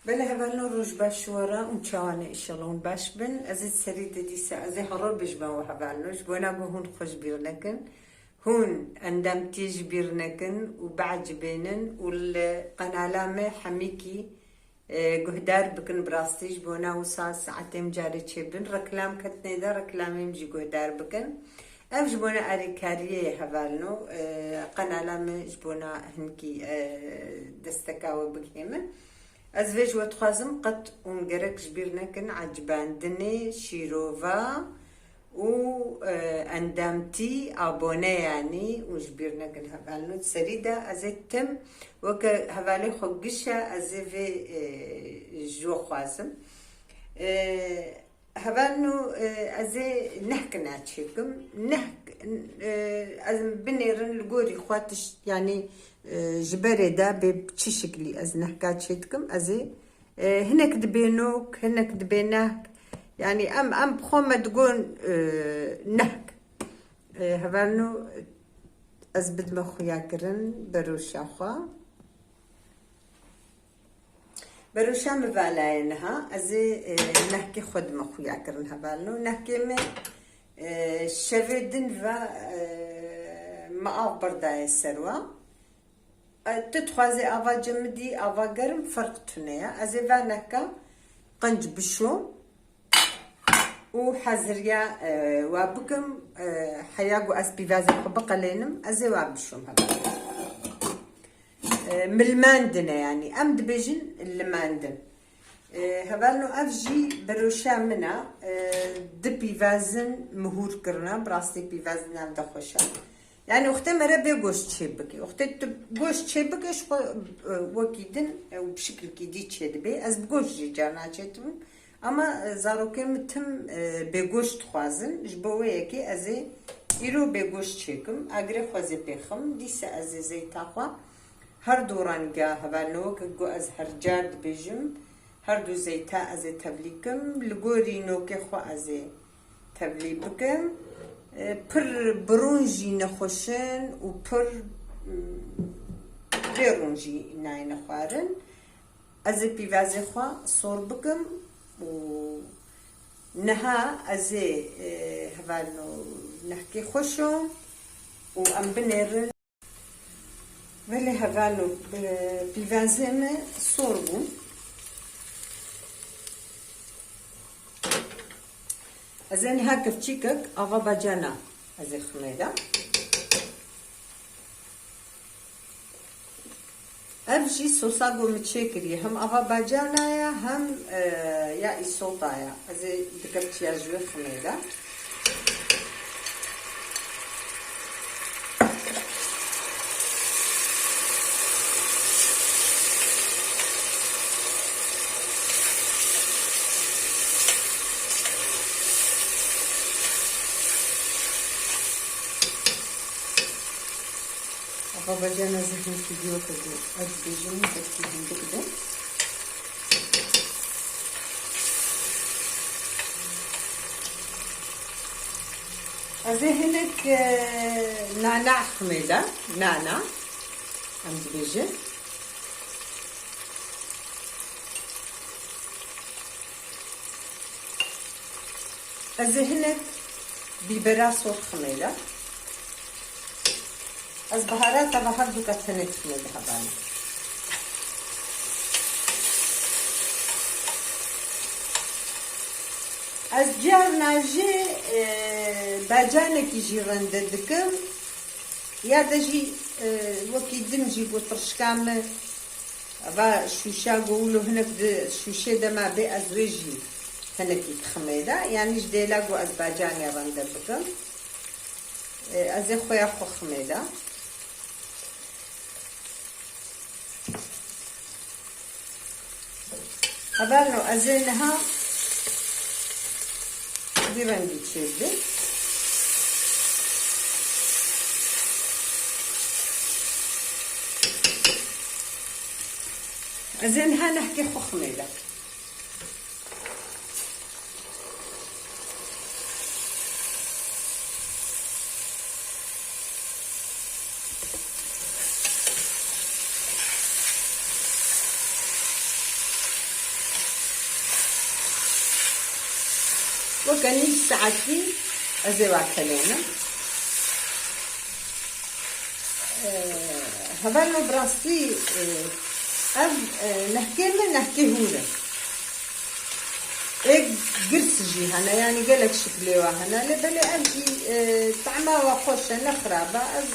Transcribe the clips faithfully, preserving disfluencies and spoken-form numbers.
Belê hevalno, roj baş ji we re û çawa ne, înşallah hûn baş bin. Ez ê serî de dîsa ez ê heror bêjim we hevalno, ji bona ku hûn xwe ji bîr nekin. Hûn endamtiyê ji bîr nekin û biecibênin û li qenala me hemîkî, e, guhdar bikin, bi rastî ji bona wisa saetê min carê çêbin. Reklam ketine de, reklamê min jî guhdar bikin. Ev ji bona alîkariyê ye hevalno, e, qenala min ji bona hinkî, e, desteka we bigihê min. Ez vê ji we dixwazim, qet hûn gerek ji bîr nekin, ecibandinê, şîrova û, e, endamtî, abone yanî, û ji bîr nekin hevalno. Serî de ez ê tim weke hevalê xwe gişe, ez ê vê, e, ji we xwazim. E, Hevalno, e, ez ê nehkina çêkim. Nehk, e, ez binêrin li gorî xwe tişt, yanî, e, ji berê de bê çi şiklî ez nehka çêdikim, ez ê, e, hinek dibê nok, hinek dibê nehk. Yanî em, em bi xwe me digon, e, nehk. E, hevalno, ez bidime xuya kirin, beroşa xwe. Beroşa min vala ye niha. Ez ê, e, nehkê xwe dime xuya kirin hevalno. Nehkê min, e, şevê din ve, e, me av birdaye ser wa. E, tu dixwazê ava cemidî, ava germ, ferq tune ye. Ez ê va nehka qenc bişom. Û heziriya, e, wa bikim, e, heya ku ez pîvazê xwe biqelênim, ez ê wa bişom hevalno. E, milmendin e, yanî em dibêjin limendin. E, hevalno, ev jî beroşa min e, e, di pîvazin mihûr kirine, bi rastî pîvazin ev de xweş e. Yanî wextê mere bê goşt çê bike. Wextê tu goşt çê bike, ji xwe, e, wekî din, e, û bi şikilkî dî çê dibe. Ez bi goşt jî carna çêdibim. Ama, e, zarokên min tim, e, bêgoşt dixwazin. Ji bo wê yekê ez ê îro bêgoşt çêkim. Agirê xwe zê pê xim. Dîsa ez ê zeyta xwe her du renga hevalno, weke ku ez her car dibêjim, her du zeyta ez ê tevlî kim. Li gorî nokê xwe ez ê tevlî bikim. E, pir bi rûn jî nexweş in û pir, mm, bê rûn jî nayêne xwarin. Ez ê pîvazê xwe sor bikim û niha ez ê, e, hevalno, nehkê xwe şom û em binêrin. Belê hevalno, e, pîvazê me sor bûn. Ez ê niha kevçîkek ava bacana ez ê ximê de. Ev jî sosa ku min çêkiriye, hem ava bacana ye, hem, e, ya îsota ye. Ez ê di kevçiya ji wê ximê de. Ava bacana zehmet gidiyor kızım. Acı bejim, hepsi bildik de. Ez ê hinek, e, nana ximê de, nana, em dibêjin. Ez ê hinek bîbera sor ximê de. Ez biharata ve her du qet tenê diximê dihebanê. Ez carna jî, e, bacanekî jî rende dikim. Ya de jî, e, wekî din jî got tirşika min, eva şûşa go wilo hinek di şûşê de ma bê, ez wê jî hinekî diximê de. Yanî ji dêla go ez bacanê rende bikim. E, ez ê xweya xwe ximê de. Hevalno, ez ê niha vî rengî çêbibim. Ez ê niha nehkê xwe ximê de. Weke nîv saetî ez ê wa kelênim. Ee, Hevalno, bi rastî, e, ev, e, nehkê min nehkê hûr e. Ê girs jî hene, yanî gelek şiklê wa hene. Lê belê ev jî, e, tahma wa xweş e, ne xirab e. Ev,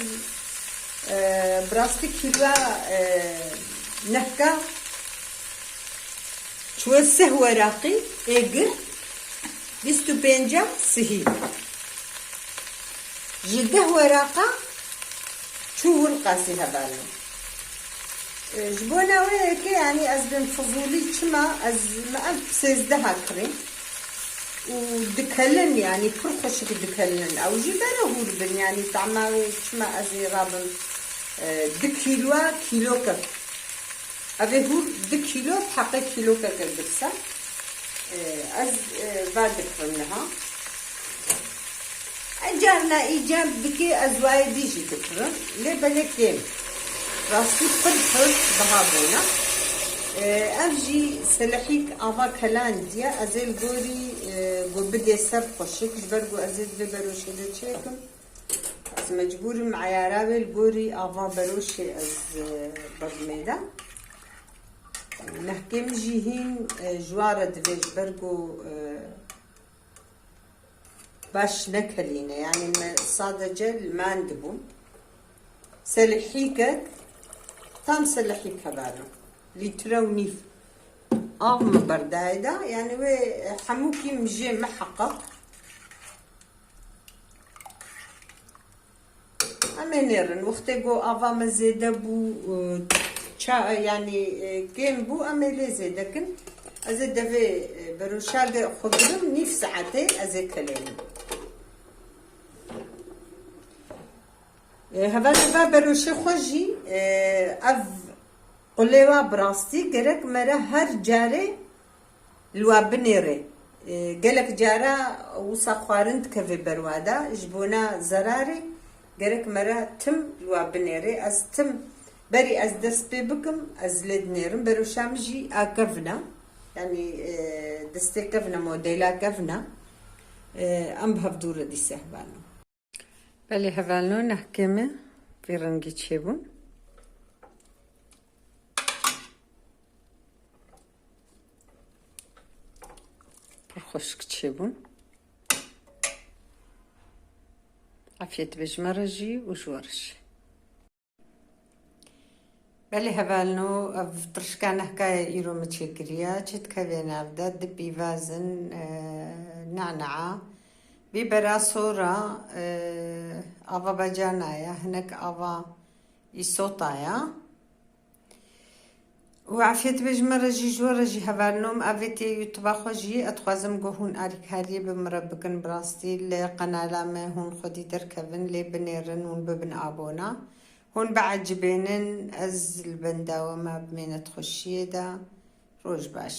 e, bi rastî kîloya, e, nehka çûye sih weraqî ê girs, bîst û pênca sihî. Ji deh weraqa çû hûr qasî, hevalno. E, ji bona wê yekê, yanî ez bin fizûlî, çima ez me ev sêzdeha kirî û dikelin, yanî pir xweşik dikelin. Ew jî bere hûr bin, yanî tahma wê çima ez ê rabim, e, du kîloa kîlokek. Ev ê hûr du kîlo, bi heqê kîlokeke girs e. E, ez, e, va dikirim niha. E, carna îcar dikê ez wayê dî jî dikirim. Lê belê kêm. Rastî pir pir biha bûne. E, ev jî selehîk ava kelandiye. Ez ê li gorî, e, ku bidê ser xweşik, ji ber ku ez ê di vê beroşê de çêkim. Ez mecbûr im eyara wê li gorî ava beroşê ez, e, berdimê de. Nehkê min jî hîn, e, ji wa re divê, ji ber ku, e, baş nekelîne. Yanî me sadece limandibû. Selehîkek, tam selehîk hebano. Lître û nîv av min berdayê de. Yanî wê hemûkî min jê miheqeq. Em ê nêrin. Wextê ku ava me zêde bû, e, ça-, yanî, e, kêm bû, em ê lê zêde kin. Ez ê devê, e, beroşa ge-, xwe girim, nîv saetê ez ê kelênim. E, hevalê, va beroşê xwe jî, e, ev qulê wa bi rastî gerek me re her carê li wa binêrê. E, gelek cara wisa xwarin dikeve ber wa de, ji bona zerarê gerek me re tim li wa binêrê. Ez tim berî ez dest pê bikim, ez lê dinêrim. Beroşa min jî a kevin e. Yanî, e, destê kevin e, modela kevin e. E, em bi hev dû re dîse hevalno. Belê hevalno, nehkê me vî rengî çêbûn. Pir xweşik çêbûn. Afiyet be ji me re jî û ji we re jî. Belê hevalno, ev tirşika nehka ye îro min çêkiriye. Çi dikeve nav de? Du pîvazin, e, nana, bîbera sor e, ava bacana ye, hinek ava îsota ye. Û afiyet be ji me re jî, ji we re jî hevalno. Min evê tê YouTube-a xwe jî, ez dixwazim ku hûn alîkariyê bi min re bikin. Bi rastî li qenala me hûn xwedî derkevin, lê binêrin, hûn bibin abona. Hûn biecibênin, ez li benda we me bimêne di xweşiyê de. Roj baş.